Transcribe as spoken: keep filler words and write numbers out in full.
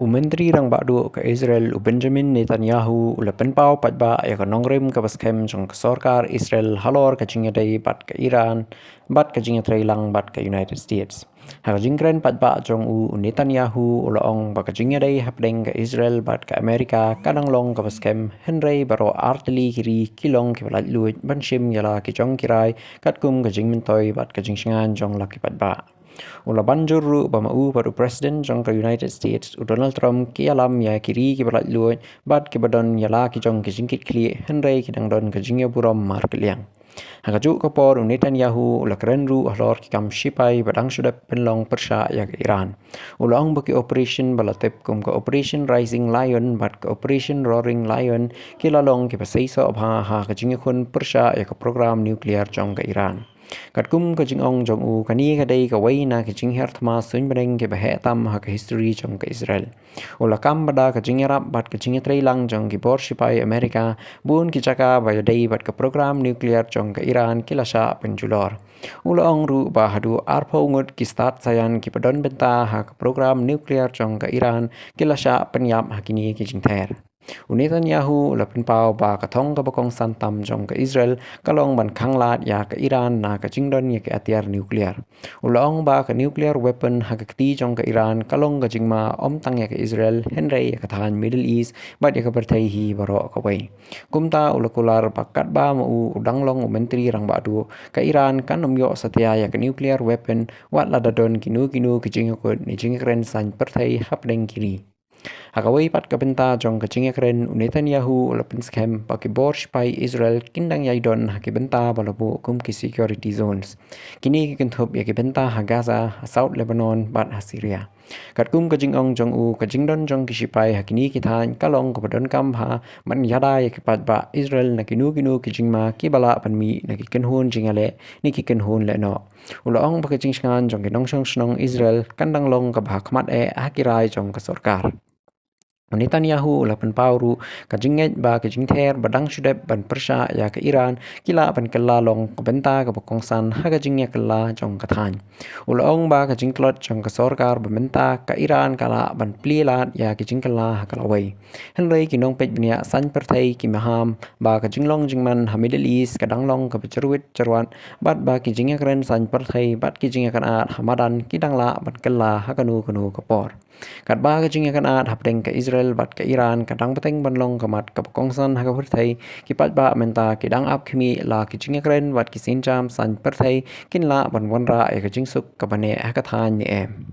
U Myntri Rangbah Duh ka Israel, u Benjamin Netanyahu, u la pynpaw paidbah ïa ka nongrim kaba skhem jong ka sorkar Israel halor ka jingïadei bad ka Iran bad ka jingïatreilang bad ka United States. Ha ka jingkren paidbah jong u, u Netanyahu u la ong ba ka jingïadei hapdeng ka Israel bad ka Amerika ka dang long kaba skhem, hynrei baroh artylli ki ri ki long kiba laitluid ban shim ïa la ki jong ki rai katkum ka jingmyntoi bad ka jingshngaiñ jong la ki paidbah. U la ban jur ruh ba ma u bad u President jong ka United States, u Donald Trump, ki ïalam ïa ki ri kiba laitluid bad kiba don ïa la ki jong ki jingkitkhlieh, hynrei ki dang don ka jingïaburom markylliang. Ha kajuh ka por, u Netanyahu u la kren ruh halor ki kam shipai ba dang shu dep pynlong pyrshah ïa ka Iran. U la ong ba ki operation ba la tip kum ka Operation Rising Lion bad ka Operation Roaring Lion ki la long kiba seisoh bha ha ka jingïakhun pyrshah ïa ka program nuclear jong ka Iran. Katkum ka jingong jong u, kane ka dei kawei na ki jinghiar thma suiñbneng kiba heh tam ha ka history jong ka Israel. U la kam ba da ka jingïarap bad ka jingïatreilang jong ki bor shipai Amerika, bun ki jaka ba ïadei bad ka program nuclear jong ka Iran ki la shah pynjulor. U la ong ruh ba haduh arphew ngut ki stad saian kiba don bynta ha ka program nuclear jong ka Iran ki la shah pynïap ha kine ki jingther. U Netanyahu u la pynpaw ba ka thong kaba kongsan tam jong ka Israel ka long ban khanglad ïa ka Iran na ka jingdon ïa ki atiar nuclear. U la ong ba ka nuclear weapon ha ka kti jong ka Iran ka long ka jingma ym tang ïa ka Israel, hynrei ïa ka thaiñ Middle East bad ïa ka pyrthei hi baroh kawei. Kumta u la kular ba katba ma u u dang long u Myntri Rangbah Duh, ka Iran kan ym ïoh satia ïa ka nuclear weapon wat la da don kino kino ki jingïakut ne jingïakren saiñ pyrthei hapdeng ki ri. Ha kawei pat ka bynta jong ka jingïakren, u Netanyahu u la pynskhem ba ki bor shipai Israel kin dang ïai don ha ki bynta ba la buh kum ki security zones. Kine ki kynthup ïa ki bynta ha Gaza, ha South Lebanon bad ha Syria. Katkum ka jingong jong u, ka jingdon jong ki shipai ha kine ki thaiñ ka long kaba donkam bha ban ïada ïa ki paidbah Israel na kino kino ki jingma kiba lah ban mih na ki kynhun jingïaleh ne ki kynhun lehnoh. U la ong ba ka jingshngaiñ jong ki nongshong shnong Israel kan dang long kaba ha khmat eh ha ki rai jong ka sorkar. U Netanyahu u la pynpaw ruh ka jingngeit ba ka jingther ba dang shu dep ban pyrshah ïa ka Iran ki lah ban kylla long ka bynta kaba kongsan ha ka jingïakylla jong ka thaiñ. U la ong ba ka jingtlot jong ka sorkar ba mynta ka Iran ka lah ban plie lad ïa ka jingkylla ha ka lawei. Hynrei ki nongpeit bniah saiñ pyrthei ki maham ba ka jinglong jingman ha Middle East ka dang long kaba jyrwit jyrwat bad ba ki jingïakren saiñ pyrthei bad ki jingïakynad ha madan ki dang lah ban kylla ha kano kano ka por. Katba ka jingïakynad hapdeng ka Israel bad ka Iran ka dang bteng ban long ka mat kaba kongsan ha ka pyrthei, ki paidbah mynta ki dang ap khmih la ki jingïakren bad ki sienjam saiñ pyrthei kin lah ban wanrah ïa ka jingsuk kaba neh ha ka thaiñ ne em.